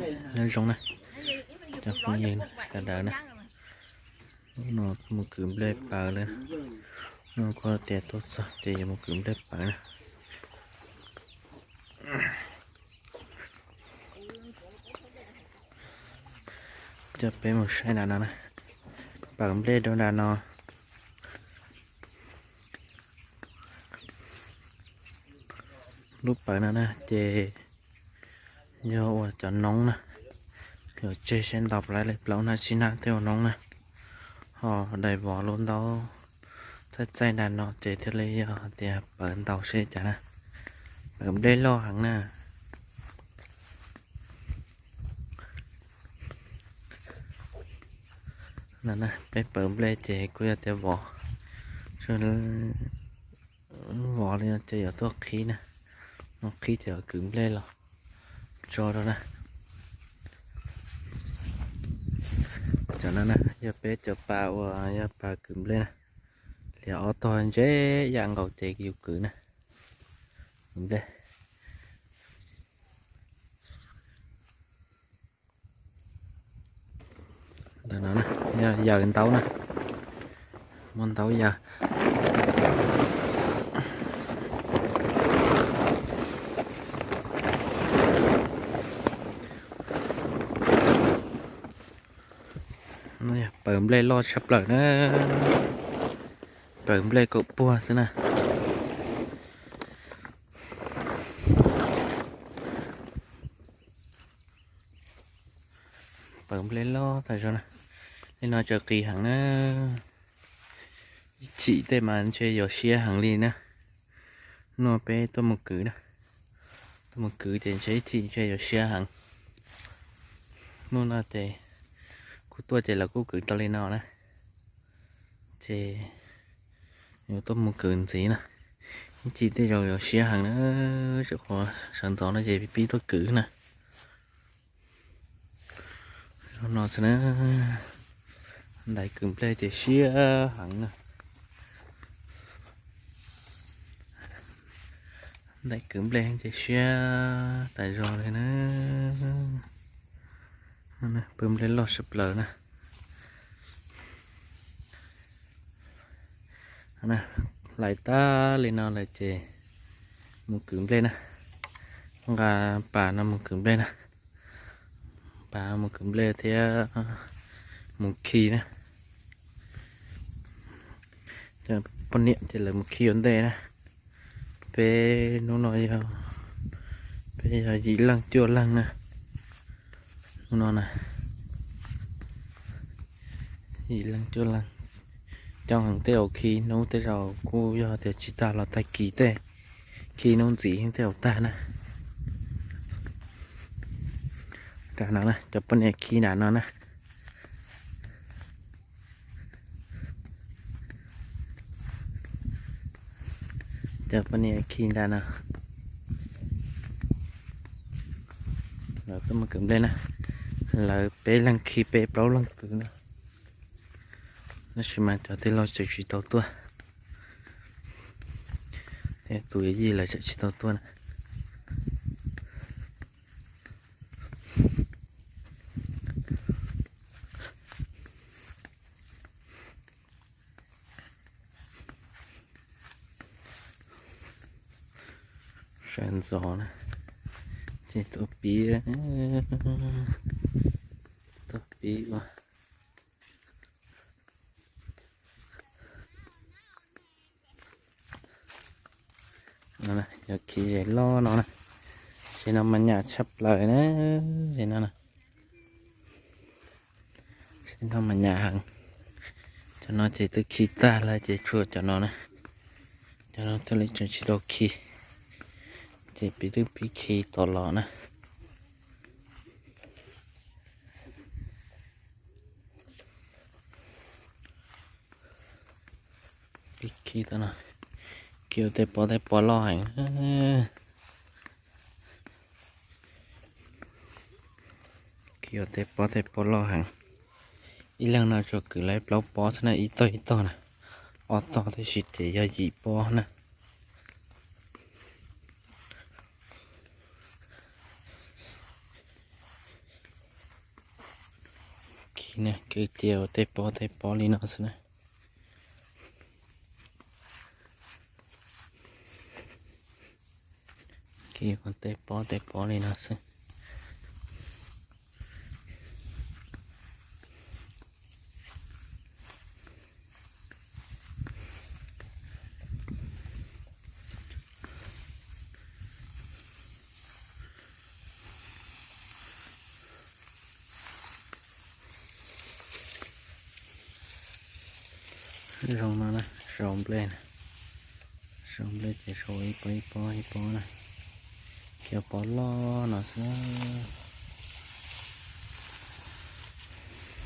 Nyob zoo na, cov phooj ywg sawv daws na, hnub no mus kwv nplej paws lawm. Hnub no kuv tias tuaj txog ces yuav mus kwv nplej paws na. Coj peb mus saib nram no na, paws nplej rau nram no. Lub paws no na ces yog ua cov noob na, yuav tseg seb ntaus plaub, plaub hnab tsib hnab thiaj ua noob na. Ho daim vov lub ntaub txaij txaij nram no ces thiaj li yog tias paws ntaus seb cas na. Paws nplej loj heev na. Peb paws nplej ces kuj yog tias vov, vov li no ces yuav tuaj qhib na, no qhib ces yuav kwv nplej los tso rau na. Cov no na yog peb cov pas uas yog pas kwv nplej na, lias ob tog ntse yam nkaus ces yus kwv na, kwv nplej. Ntawm no na, yog yaws ntaub na, muab ntaub yaws. Paws nplej loj tshaj plaws na, paws nplej kaum puag xwb na. Paws nplej loj tas zog na, li no tseem qis heev na. Ib chim tej mas ntshe yuav siab heev li na. Hnub no peb tuaj mus kwv na, tuaj mus kwv ces ntshe ib chim ntshe yuav siab heev. Hnub no ces kuv tuaj ces lawv kuj kwv tau li no na, ces yuav tuaj mus kwv ntxiv na. Ib chim tej zaum yuav siab heev na, tseem qhuav sawv ntxov no ces pib tuaj kwv na. Zoo no xwb na, ntaiv kwv nplej ces siab heev na. Ntaiv kwv nplej ces siab tas zog li na. Pw nplej loj sab plaws na. Hlais tag li no lawm ces mus kwv nplej na. Nqa pas no mus kwv nplej na. Pas mus kwv nplej thiab mus khi na. Poj niam ces lawv mus khi ua ntej na. Peb hnub no yog, peb yog yim leej cuaj leej na. Hnub no na, yim leej cuaj leej, coob heev tej zaum khi hnub tej zaum kuj yog tias tsis tag los tag kis tej, khi hnub ntxiv tej zaum tag na. Nram no na, cov poj niam khi nram no na. Cov poj niam khi nram no. Lawv tuaj mus kwv nplej na. Lawv peb leeg khi peb plaub leeg kwv na. Tab sis mas cov tij laug tseem tsis tau tuaj, thiab tus yij lawv tseem tsis tau tuaj na. Sawv ntxov na, ces tuaj pib, tuaj pib ua. Yog khi zes loj no na, zes no mas nyam tshaj plaws na, zes no na. Zes no mas nyam heev. Cov no ces twb khi tag lawm ces tshuav cov no na. Cov no thiaj li tseem tsis tau khi, ces pib twb pib khi tom los na. Pib khi tau no, khi ua tej pob tej pob loj heev. Khi ua tej pob tej pob loj heev. Ib leeg no tsuas kwv lawv plaub pob xwb na, ib tog ib tog na, ob tog tab sis ces yog yim pob na. Kwv cia tej pob tej pob li no xwb na. Kwv ua tej pob tej pob li no xwb. Zoo no na, sau nplej na. Sau nplej ces sau ib pob ib pob ib pob na. Cov pob loj no xwb.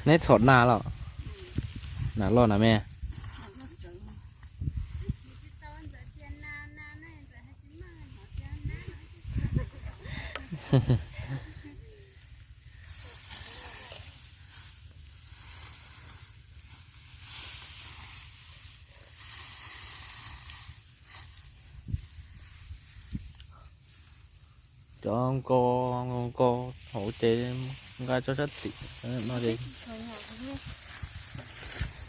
Neb txhom nas los? Nas loj nas me? Cov nkos, nkos hauv ces nqa tso sab tim no ces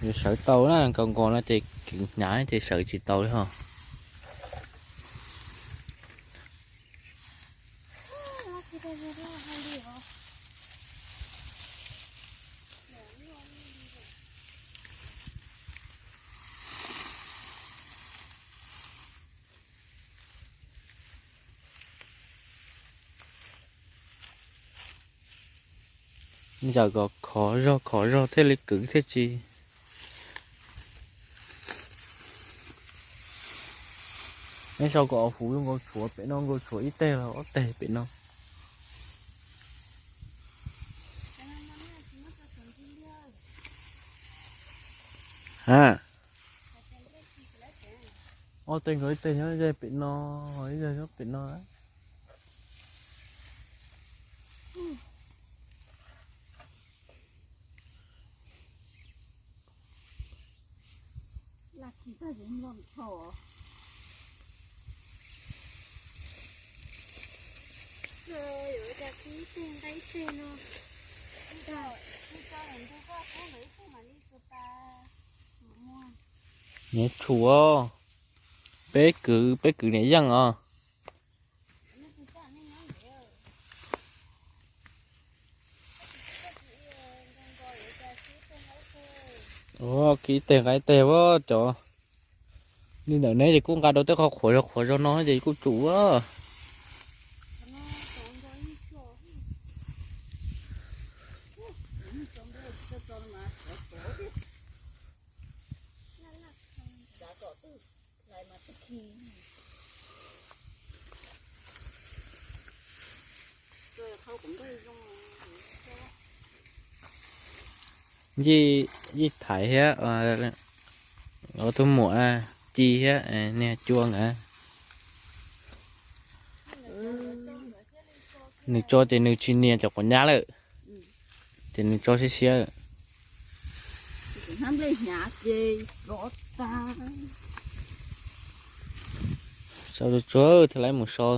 yuav sawv tau na, nkos nkos no ces kwv hnyav ces sawv tsis tau li ho. Yam kom khov zog khov zog thiaj li kwv thiaj tsis. Neb sau kom huv zoo nkaus tshuav pem no, nkaus tshuav ib teg los ob teg pem no. Ha, ob teg nkaus ib teg nyob ze pem no, ib teg nyob pem no. Niam tshuav, peb kwv, peb kwv niam yeej os. Ua, kwv ib teg nqa ib teg, cov li ntawm neb ces kuj nqa rau tej qhov qhuav zog qhuav zog no ces kuj tsum. Yij, Yij Thaiv thiab tus muam Ci thiab niag Cua nkawd. Nws tso ces nws tsis nias cov quav nyab lawm, ces nws tso siab siab. Sau tsuag tsuag thiaj li mus so.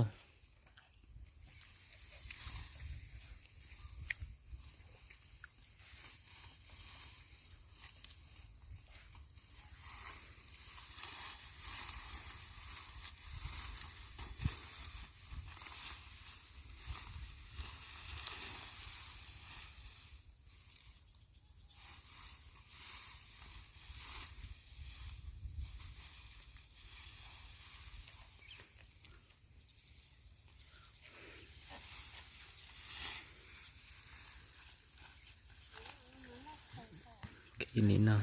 Khi li no,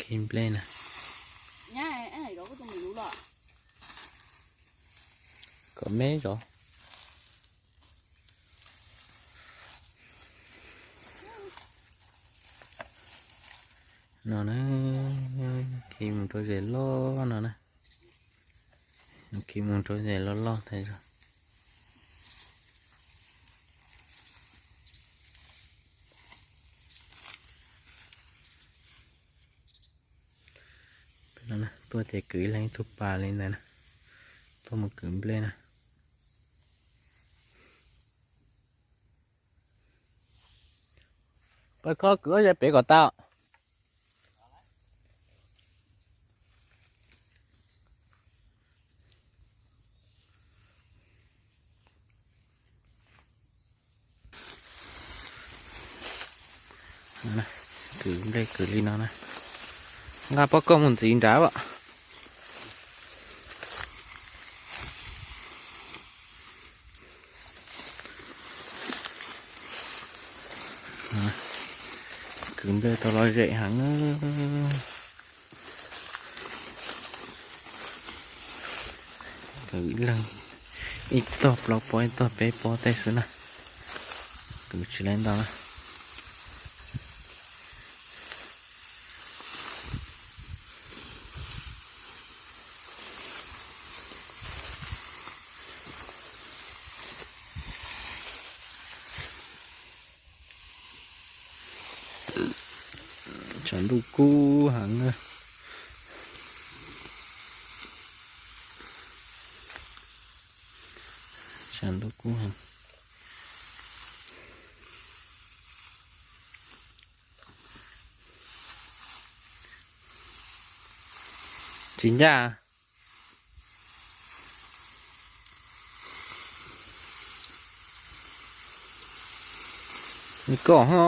khi nplej na. Kom me zov. No na, khi mus rau zes loj no na. Khi mus rau zes loj loj tas zog. Tuaj ces kwv ib leeg ib tug pas li ntawd na. Tuaj mus kwv nplej na. Pab khob kwv ob ze pem kom tau. Kwv nplej kwv li no na. Nqa pob koj mus ntxiv nrad as. Kwv nplej tau lom zem heev. Kwv ib leeg ib tog plaub pob ib tog peb pob tej xwb na. Kwv tsis laiv ntau na. Tshav ntuj kub heev. Tshav ntuj kub heev. Tsis ncaj. Koj ho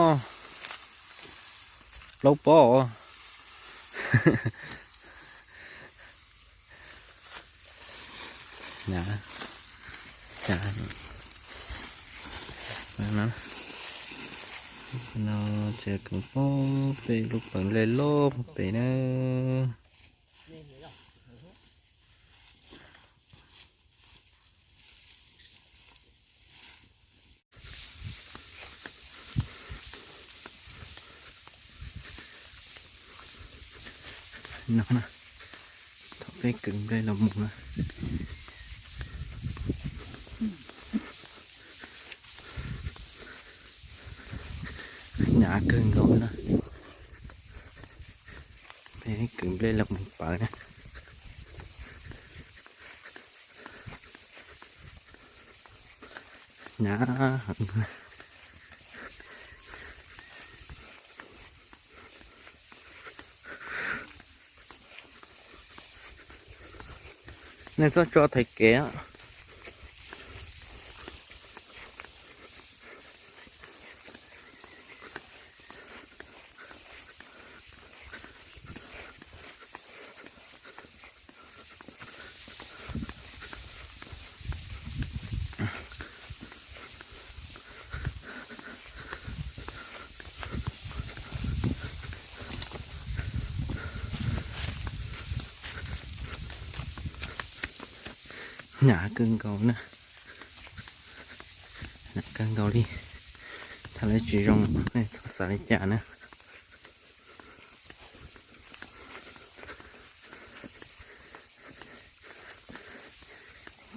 plaub pob. No tseem pob pem lub peev nplej loj pem na. No na, thaum peb kwv nplej los mus na, hnyav kawg nkaus na. Peb kwv nplej los mus pawv na. Hnyav heev. Nej txhob tso thaiv kev. Hnyav kawg nkaus na. Hnyav kawg nkaus li. Thaum lawv tsis zoo nej txhob xav li cas na.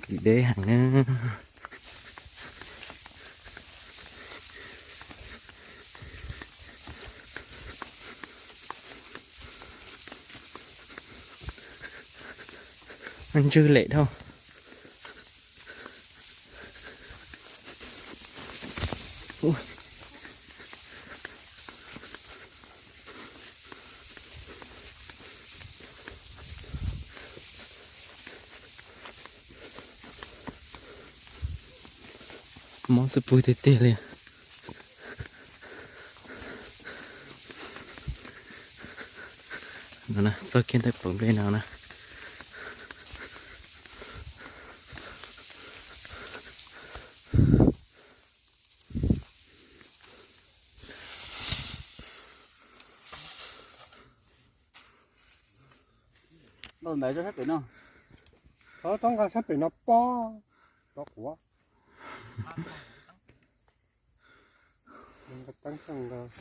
Kwv deb heev na. Ntswg lem dhau. Mob xub pwg tiag tiag li. No na, txoj kev ntawm pawv nplej no na. Ntawm sab pem no, txhob nqa sab pem no pob, rov quav. Puv ntawd los,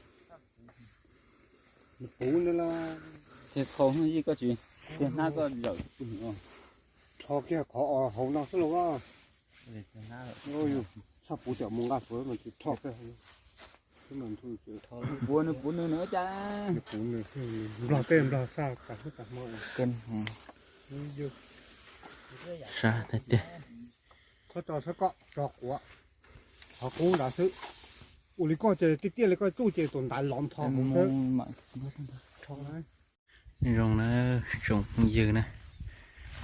ces txhos hnub yij koj tsis, ces hnab koj zawm. Rho kiag qhov hauv no xwb los. Txhob puv cov mus nqa puav mas tsis rho kiag. Puv nws puv nws na cas. Puv nws, nplog tej nplog xa tas hnub tas hmo. Sab tiag tiag. Txhob tso sab koj, tso quav, qhov qub nrad xwb. Ua li koj ces tiaj tiaj li koj txuj ces tus ntaiv lov nthos mus. Zoo na, tsoom phooj ywg na,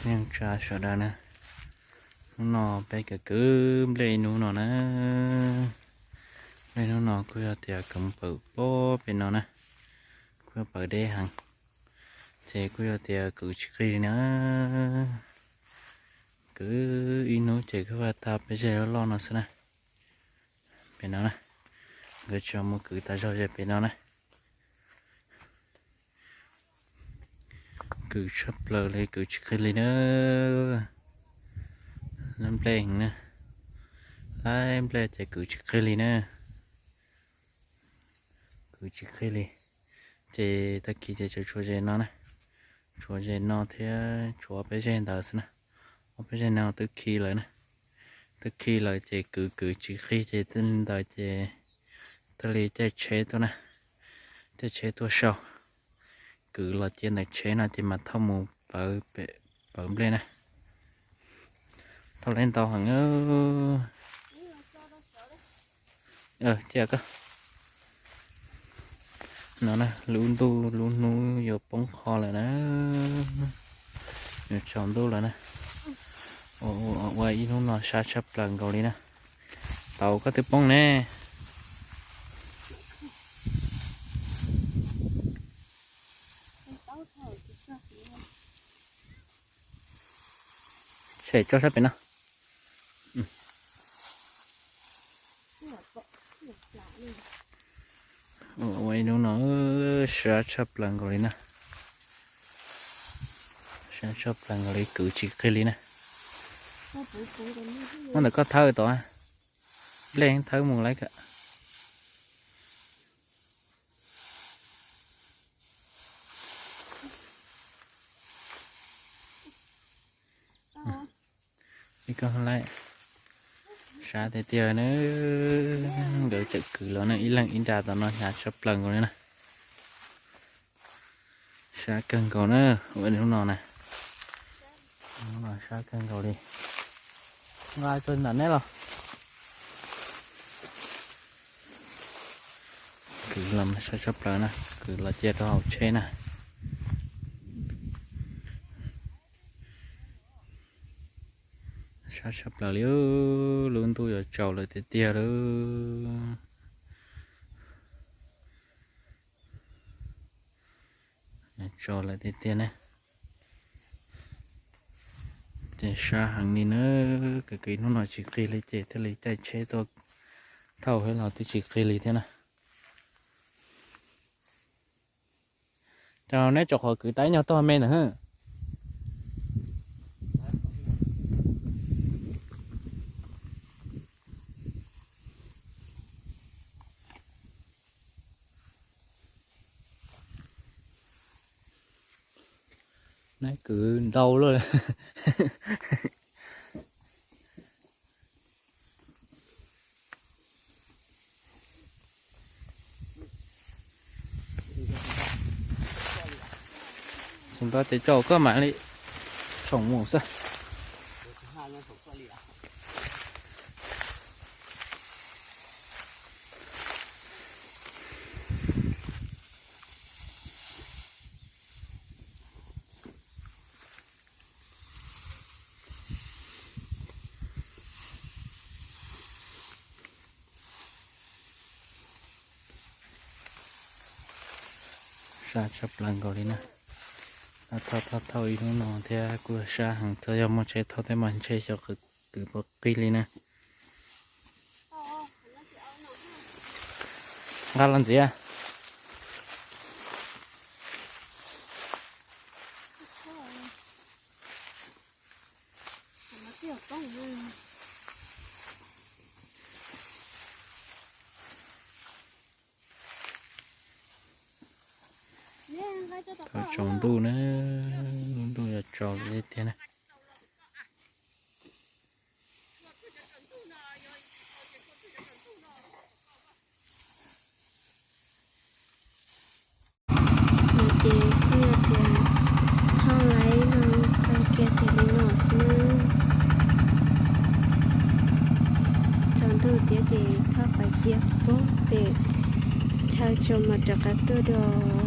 neej tsa sawv daws na, hnub no peb kwv kwv nplej ib hnub no na, nplej hnub no kuj yog tias kwv pawm pob pem no na, kuj yog pawm deb heev, ces kuj yog tias kwv tsis qig li na, kwv ib hnub ces kuj vaj tag peb zej loj loj no xwb na. Pem no na, nkawd tsis mus kwv tas zog ze pem no na. Kwv tshaj plaws li, kwv tsis qig li na. Lab nplej heev na, lab nplej ces kwv tsis qig li na. Kwv tsis qig li. Ces tag kis ces tshuav tshuav ze no na, tshuav ze no thiab tshuav ob peb zeg ntawd xwb na. Ob peb zeg no twb khi lawm na, twb khi lawm ces kwv kwv tsis qig ces ntawd ces thiaj li caij tsheb tuaj na, caij tsheb tuaj sau. Kwv los cia ntawm tsheb no ces mas thauj mus pawv nplej na. Thauj lawm ntau heev. Cia koj no na, lub ntuj lub hnub yuav poob qho lawm na, yuav tsaus ntuj lawm na. Ua ib hnub no sab tshaj plaws nkaus li na. Tau koj twb poob ne. Tshem tso sab pem no. Ua ib hnub no sab tshaj plaws nkaus li na. Sab tshaj plaws nkaus li, kwv tsis qig li na. Muab ntawm koj thawb tod, nplej thawb mus lawm. Ib koj lawm, sab tiag tiag na. Nkawd tseem kwv los na, ib leeg ib nra tom no hnyav tshaj plaws nkaus li na. Sab kawg nkaus na, ua hnub no na, sab kawg nkaus li. Nqa tso ntawm neb los. Kwv los sab tshaj plaws na, kwv los cia rau hauv tsheb na. Sab tshaj plaws li, lub ntuj yuav tsaus lawm tiag tiag lawm. Tsaus lawm tiag tiag ne. Ces sab heev li na, kwv kwv hnub no tsis qig li ces thiaj li caij tsheb tuaj thauj thiab los twb tsis qig li thiab na. Ces neb tso qhov kwv tau ib nyuag tog me ntawd. Neb kwv ntau lawm. Tsis nto ces tso koj mam li tshoom mus xwb. Sab tshaj plaws nkaus li na. Thauj thauj thauj ib hnub no thiab kuj sab heev, txawm yog muaj tsheb thauj thiab mas ntshe xyov kwv puas qig li na. Nqa los ntxiv. Tsaus ntuj na, lub ntuj yuav tsaus tiag tiag na. No ces kuj yog tias thauj laib no kawg kiag ces li no xwb na. Tsaus ntuj tiag ces thauj pais Cia pob pem chaw tso mas rov qab tuaj dua.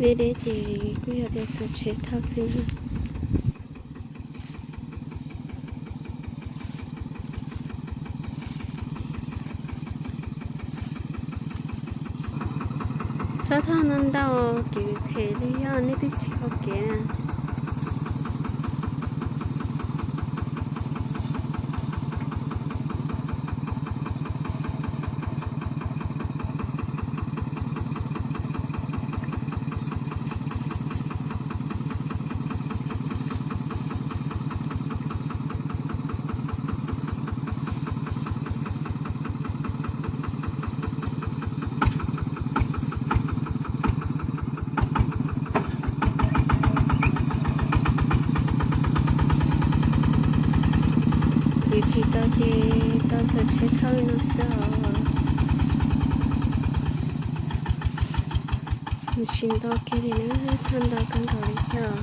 Deb deb ces kuj yog tias xuas tsheb thauj xwb na. Txhob thauj ntau ntau, kev phem li yog nej twb tsis kho kev na. Kwv tsis tau ces tau xuas tsheb thauj li no xwb os. Mus tsis nto kiag li na, thauj ntau kawg nkaus li thiab.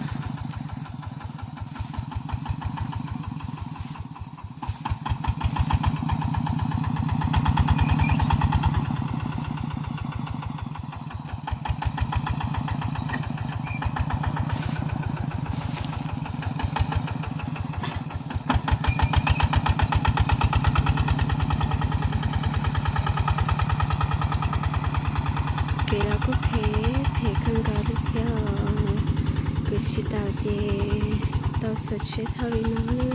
Kev los kuj phem phem kawg nkaus li thiab os. Kwv tsis tau ces tau xuas tsheb thauj li no na.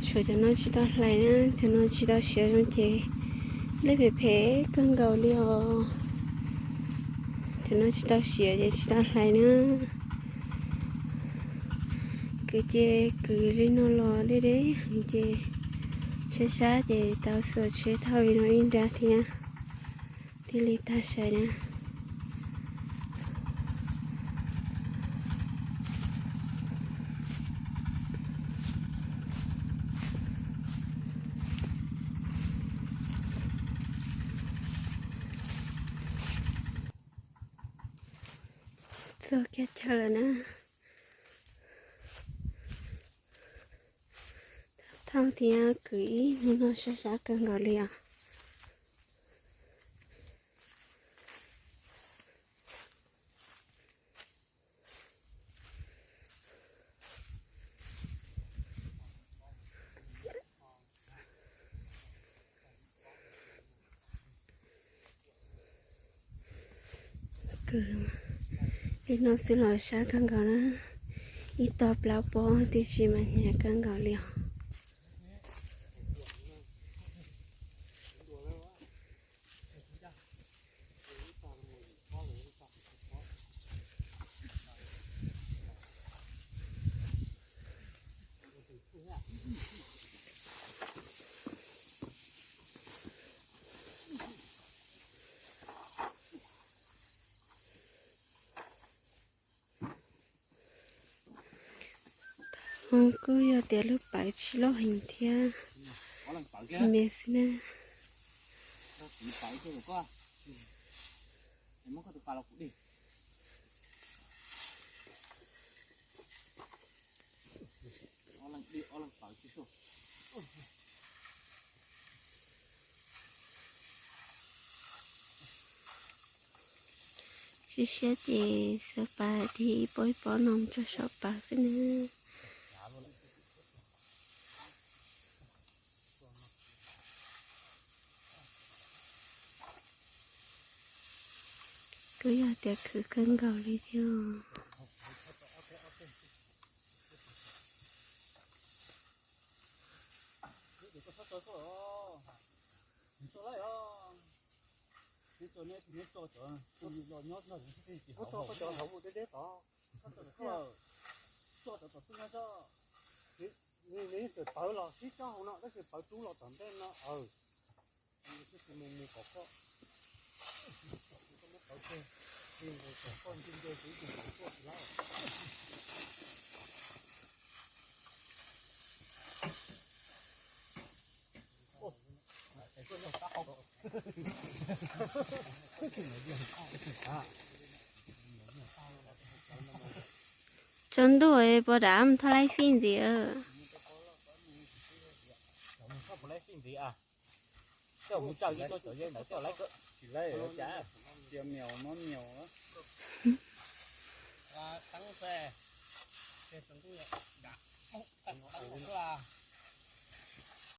Tshuav cov no tsis tau hlais na, cov no tsis tau siav zoo ces nplej phem phem kawg nkaus li os. Cov no tsis tau siav ces tsis tau hlais na. Kwv ces kwv li no los deb deb heev ces sab sab ces tau xuas tsheb thauj li no ib nrab thiab thiaj li tag sai na. Txog kiag chaw lawm na. Thauj thiab kwv ib hnub no sab sab kawg nkaus li os. Kwv li no xwb los sab kawg nkaus na. Ib tog plaub pob tiam sis mas hnyav kawg nkaus li os. Kuj yog tias lub pawv tsis loj heev thiab, me xwb na. Siab siab ces xuas pas tig ib pob ib pob no mus tso saum pas xwb na. Kuj yog tias khwv kawg nkaus li thiab. Nyob tso cov, nyob tso cov hauv mus deb deb tod. Nws yeej tawm pawv los sib tsob hauv no tab sis pawv rub los tom ntej no. Mus mus kom koj, koj muab pawv kiag, kom koj nce nce tus ib tug pawv tuaj tsis lawm. Tsaus ntuj puas dam mus thaj laib fij ntxiv. Tsis laib, cia miaus mob miaus. Teeb xwb, teeb xwb.